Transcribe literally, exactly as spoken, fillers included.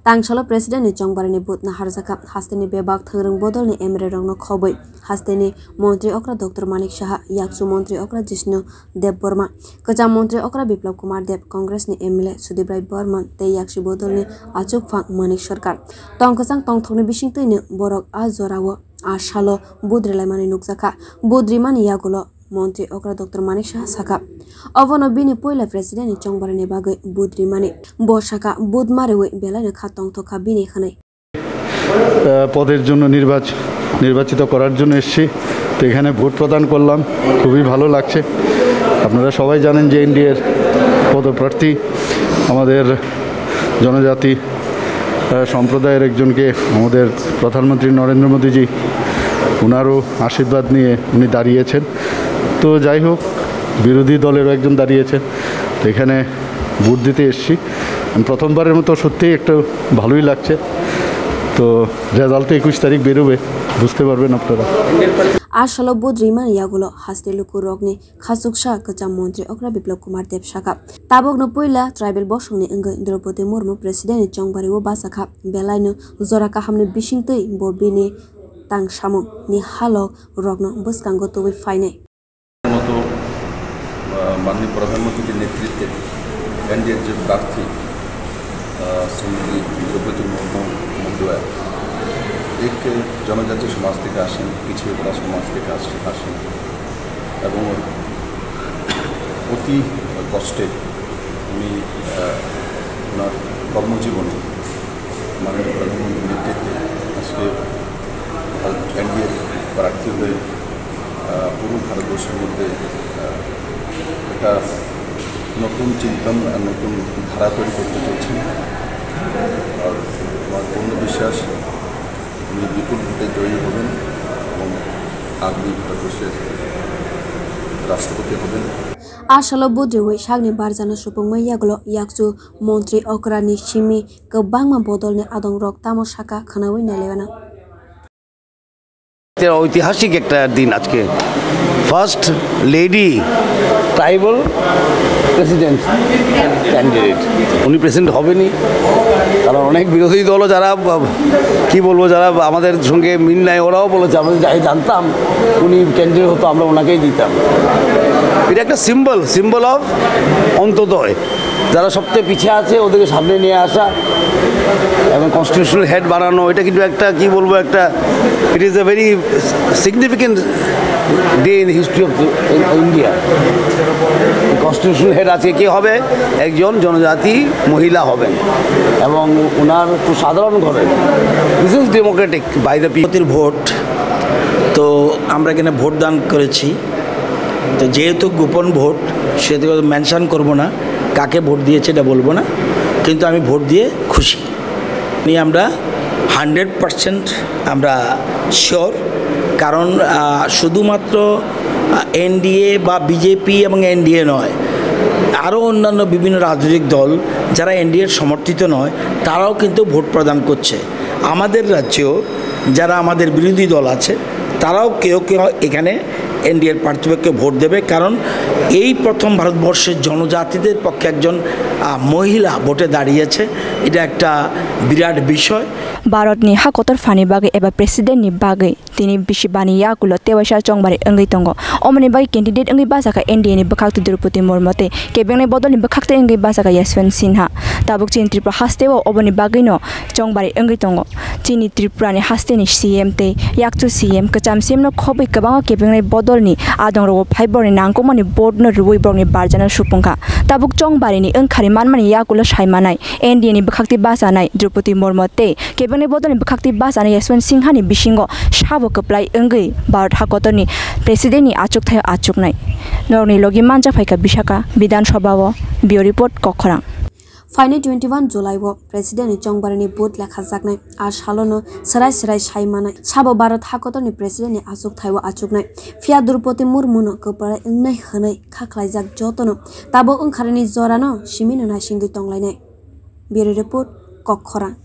Tangsalo President ni chongbarini vote naharjakha. Hasteni bebak thwngrwng bodolni M L A rokno khobwi hasteni Montri okra Doctor Manik Saha, yakchu Montri okra Jishnu Debbarma, kwcham Montri okra Biplab Kumar Deb, Congress ni M L A Sudip Rai Barman tei yakchu bodolni achukphang Manik Sarkar. Tongkwchang tongthokni bisingtwino borok a jorao a salo vote rwlaimani nukjakha. Vote rimani yagulo Montri okra Doctor Manik Saha sakha, obono bini puila President ni chongbarini bagwi vote rimani. Bo sakha, vote ma rwui belaino kha tongthok kha bini hwnwi. আহ, পদের জন্য নির্বাচ-, নির্বাচিত করার জন্য এসেছি। তো এখানে ভোট প্রদান করলাম, খুবই ভালো লাগছে। আপনারা সবাই জানেন যে এনডিএর পদপ্রার্থী আমাদের জনজাতি, আহ, সম্প্রদায়ের একজনকে আমাদের প্রধানমন্ত্রী নরেন্দ্র মোদীজি, ওনারও আশীর্বাদ নিয়ে উনি দাঁড়িয়েছেন। তো যাই হোক, বিরোধী দলেরও একজন দাঁড়িয়েছেন। তো এখানে ভোট দিতে এসেছি। আমি প্রথমবারের মতো সত্যিই একটু ভালোই লাগছে। তো রেজাল্ট তো একুশ তারিখ বেরোবে, বুঝতে পারবেন আপনারা। A salo vote rimani yagulo haste lukurokni khachuksa kwcham Montri okra Biplab Kumar Deb sakha, tabukno puila tribal bosongni wngwi Droupadi Murmu President ni chongbario bachakha, belaino jora kahamni bisingtwi bo bini tangsamungni halok rokno bwskango tubui phainai. মতো, আহ, মাননীয় প্রধানমন্ত্রীর নেতৃত্বে এনডিএর যে প্রার্থী, আহ, শ্রীমতী দ্রৌপদী মুর্মু মহোদয়া, এক জনজাতি সমাজ থেকে আসেন, পিছিয়ে পড়া সমাজ থেকে আসেন, আসেন এবং অতি কষ্টে উনি, আহ, ওনার কর্মজীবনে মাননীয় প্রধানমন্ত্রীর নেতৃত্বে আজকে ভারত এনডিএর প্রার্থী হয়ে, আহ, পুরো ভারতবর্ষের মধ্যে, আহ, একটা নতুন চিন্তন আর নতুন ধারা তৈরি করতে চলছেন। আর আমার পূর্ণ বিশ্বাস উনি বিপুল ভোটে জয়ী হবেন এবং আগামী ভারতবর্ষের রাষ্ট্রপতি হবেন। A salo vote rwui sakni barjano supungma yagulo yakchu Montri okrani simi kwbangma bodolni adongrok tamo sakha khwnaui nailaibana. এটা ঐতিহাসিক একটা দিন আজকে। First lady tribal president candidate, উনি প্রেসিডেন্ট হবেনি, কারণ অনেক বিরোধী দলও যারা, আহ, কি বলবো, যারা আমাদের সঙ্গে মিল নাই, ওরাও বলেছে, "আমরা যাই জানতাম উনি ক্যান্ডিডেট হতো, আমরা ওনাকেই দিতাম।" এটা একটা সিম্বল, সিম্বল অফ অন্তত যারা সবচেয়ে পিছিয়ে আছে ওদেরকে সামনে নিয়ে আসা এবং কনস্টিটিউশনাল হেড বানানো, এটা কিন্তু একটা, কি বলবো, একটা, it is a very significant day in the history of India. Constitutional head আজকে কে হবে? একজন জনজাতি মহিলা হবেন এবং ওনার তো সাধারণ ঘরের। This is democratic by the people. Vote, তো আমরা এখানে ভোট দান করেছি। তো যেহেতু গোপন ভোট, সেহেতু মেনশন করব না, কাকে ভোট দিয়েছে এটা বলবো না, কিন্তু আমি ভোট দিয়ে খুশি। নিয়ে আমরা হান্ড্রেড পার্সেন্ট আমরা শিওর, কারণ, আহ, শুধুমাত্র, আহ, এনডিএ বা বিজেপি এবং এনডিএ নয়, আরও অন্যান্য বিভিন্ন রাজনৈতিক দল যারা এনডিএর সমর্থিত নয়, তারাও কিন্তু ভোট প্রদান করছে। আমাদের রাজ্যেও যারা আমাদের বিরোধী দল আছে, তারাও কেউ কেউ এখানে এনডিএর প্রার্থীপক্ষে ভোট দেবে, কারণ এই প্রথম ভারতবর্ষের জনজাতিদের পক্ষে একজন, আহ, মহিলা ভোটে দাঁড়িয়েছে, এটা একটা বিরাট বিষয়। Bharat ni ha kotor phani bagwi eba president ni bagwi tini bisi bani yakulo tewaisa chongbari wngwi tongo. Omoni bagwi candidate wngwi bachakha N D A ni bwkhak twi Droupadi Murmu tei kebengnai bodolni bwkhak twi wngwi bachakha Yashwant Sinha. Tabuk chini Tripura hasteo oboni bagwino chongbari wngwi tongo. Chini Tripura ni hasteni C M tei yakchu C M, kwcham C M no khobwi kwbangma kebengnai bodolni adongrogo phai borokni nangkukmani vote no rwui borokni barjano supungkha. Tabuk chongbarini wngkhari manmani yakulo sai manai N D A ni bwkhaktwi bachanai Droupadi Murmu tei kebengnai bodolni bwkhaktwi bachanai Yashwant Sinha ni bisingo sabo kwplai wngwi Bharat hakotorni president ni achukthai achuknai. Norokni logi manjak phaikha Visakha Bidhan Sabha o. Bureau Report, Kokkhorang. Phainai twenty-one July o President ni chongbarini vote lekhajaknai, a salono swrai swrai sai manai, sabo Bharat hakotorni President ni achukthai o achuknai. Phiya Droupadi Murmu no kwplai wngnai hwnwi kha khlaijak jotono tabuk wngkharani jorano simino naisingwi tonglainai. Bureau Report, Kokkhorang.